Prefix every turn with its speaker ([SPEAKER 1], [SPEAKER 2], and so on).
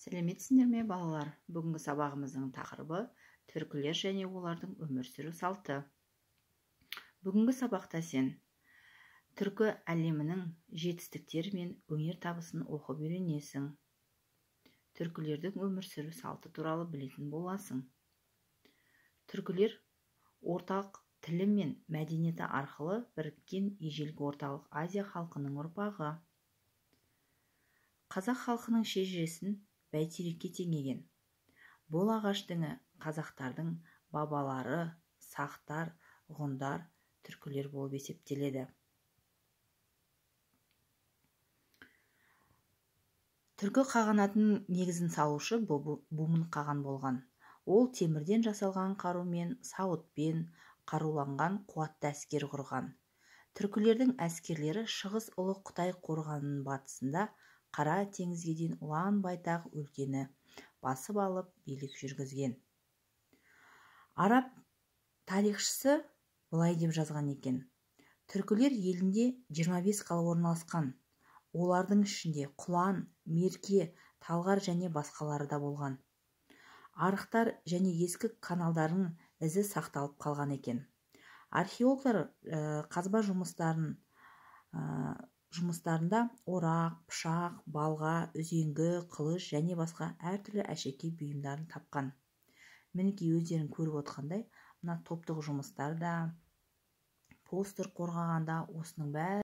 [SPEAKER 1] Сәлеметсіңдер ме, балалар? Бүгінгі сабағымыздың тақырыбы түркілер және олардың өмір сүру салты. Бүгінгі сабақта сен түркі әлемінің жетістіктері мен өнер табысын оқып үйренесің. Түркілердің өмір сүру салты туралы білетін боласың. Түркілер ортақ тілі мен мәдениеті арқылы біріккен ежелгі Орталық Азия халқының ұрпағы. Қазақ халқының шежіресін бәйтерекке теңеген. Бұл ағаш діңі қазақтардың бабалары сақтар, ғұндар, түркілер болып есептеледі. Түркі қағанатының негізін салушы Бумын қаған болған. Ол темірден жасалған қарумен, сауытпен қаруланған қуатты әскер құрған. Түркілердің әскерлері Шығыс Ұлы Қытай қорғанының батысында Қара теңізге дейін ұлан байтақ өлкені басып алып билік жүргізген. Араб тарихшысы былай деп жазған екен: Түркілер елінде 25 қала орналасқан. Олардың ішінде Құлан, Мерке, Талғар және басқалары да болған. Арықтар және ескі каналдардың ізі сақталып қалған екен. Археологтар қазба жұмыстарында орақ, пышақ, балға, үзеңгі, қылыш және басқа әртүрлі әшекей бұйымдарын тапқан. Мінекей, өздерің көріп отқандай, мына топтық жұмыстарда, постер қорғағанда осының бәрі